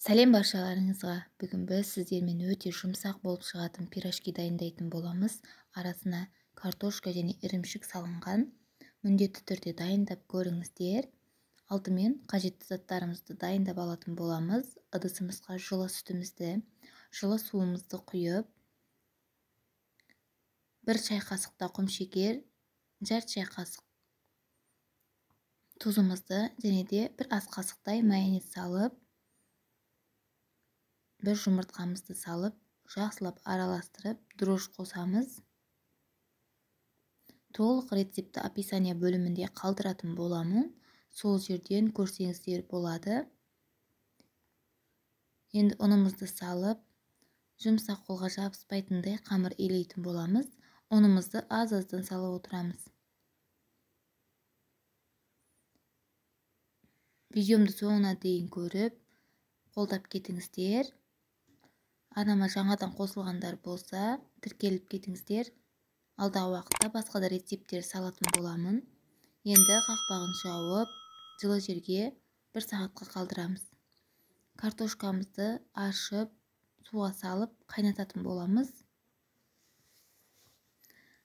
Сәлем баршаларыңызға. Бүгін біз сіздермен өте жұмсақ болып шығатын пирожки дайындайтын боламыз. Арасына картошка және ірімшік салынған. Міндетті түрде дайындап көріңіздер. Алдымен қажетті заттарымызды дайындап алатын боламыз. Ыдысымызға жылы сүтімізді, жылы суымызды құйып, 1 шай қасықта құмшекер, жарты шай қасық тұзымызды және де 1 ас қасықтай майонез салып, 1 жұмыртқамызды салып, жақсылап араластырып, дрожж қосамыз. Толық рецептті описание бөлімінде қалдыратын боламын. Сол жерден көрсеңіздер болады. Енді ұнымызды салып, жұмсақ қолға жабыспайтындай қамыр илейтін боламыз. Ұнымызды аз-аздан салып отырамыз. Видеомды соңына дейін көріп, қолдап кетіңіздер. Арнама жаңадан қосылғандар болса, тіркеліп кетіңіздер. Алдағы уақытта басқа да рецепттер салатын боламын. Енді қақпағын жауып, жылы жерге 1 сағатқа қалдырамыз. Картошкамызды ашып, суға салып, қайнататын боламыз.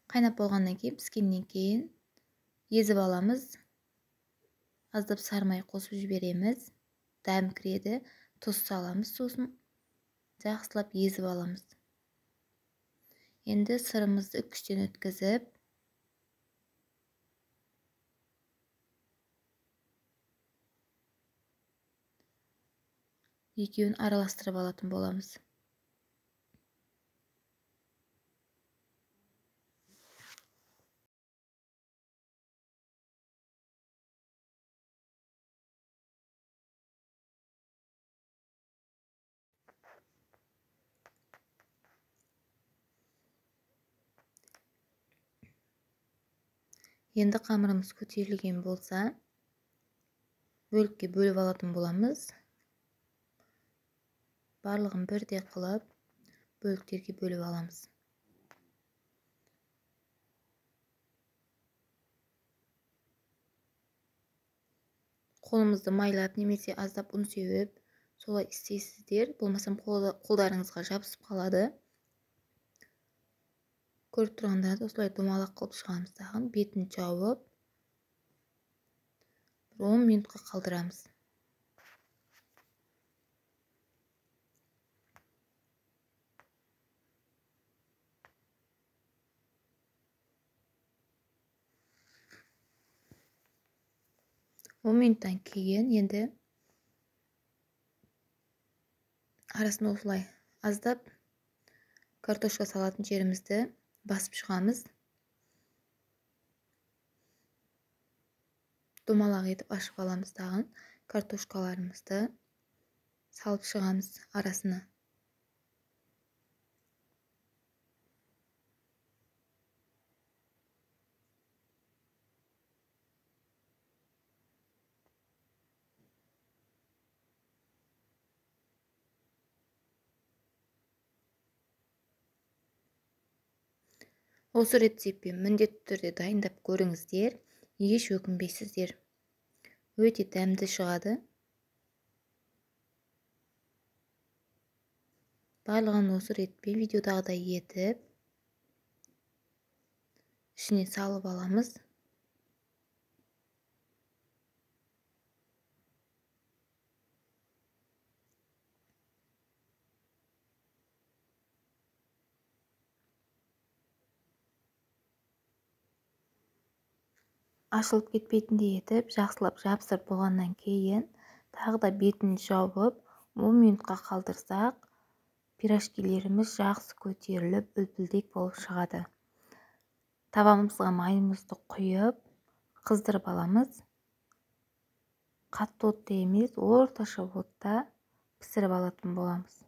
Қайнап болғаннан кейін, піскеннен кейін езіп аламыз. Аздап сары май қосып жібереміз. Дәм кіреді. Тұз саламыз, сосын жақсылап езіп аламыз. Енді сырымызды үккіштен өткізіп, екеуін араластырып алатын боламыз. Енді қамырымыз көтерілген болса, бөлікке бөліп алатын боламыз. Барлығын бірдей қылып, бөліктерге бөліп аламыз. Қолымызды майлап немесе аздап ұн сеуіп, солай істейсіздер. Болмасам қолдарыңызға жабысып қалады. Көріп тұрғандарыңыз осылай домалақ қылып шығамыз дағы, бетін жауып, 10 минутқа қалдырамыз. Он минуттан кейін енді арасын осылай аздап картошка салатын жерімізді басып шығамыз. Домалақ етіп ашып аламыз дағы, картошкаларымызды салып шығамыз арасына. Осы рецептпен міндетті түрде дайындап көріңіздер, еш өкінбейсіздер. Өте дәмді шығады. Барлығын осы ретпен видеодағыдай етіп, ішіне салып аламыз. Ашылып кетпейтіндей етіп, жақсылап жабыстырып болғаннан кейін, тағы да бетін жауып, 10 минутқа қалдырсақ, пирожкилеріміз жақсы көтеріліп, үлпілдек болып шығады. Табамызға майымызды құйып, қыздырып аламыз. Қатты отта емес, орташа отта пісіріп алатын боламыз.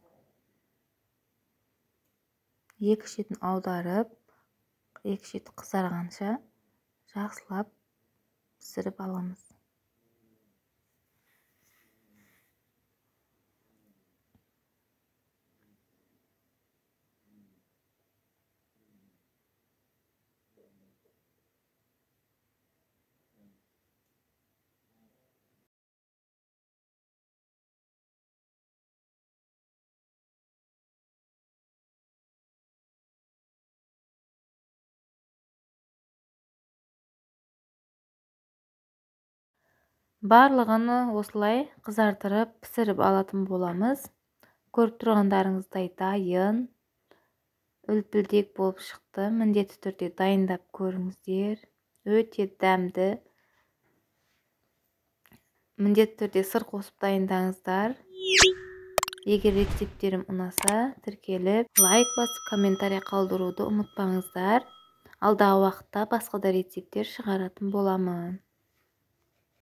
Екі шетін аударып, екі шеті қызарғанша жақсылап пісіріп аламыз. Барлығын осылай қызартырып, пісіріп алатын боламыз. Көріп тұрғандарыңыздай, дайын, үлпілдек болып шықты. Міндетті түрде дайындап көріңіздер, өте дәмді. Міндетті түрде сыр қосып дайындаңыздар. Егер рецепттерім ұнаса, тіркеліп, лайк басып, комментарий қалдыруды ұмытпаңыздар. Алдағы уақытта басқа да рецепттер шығаратын боламын.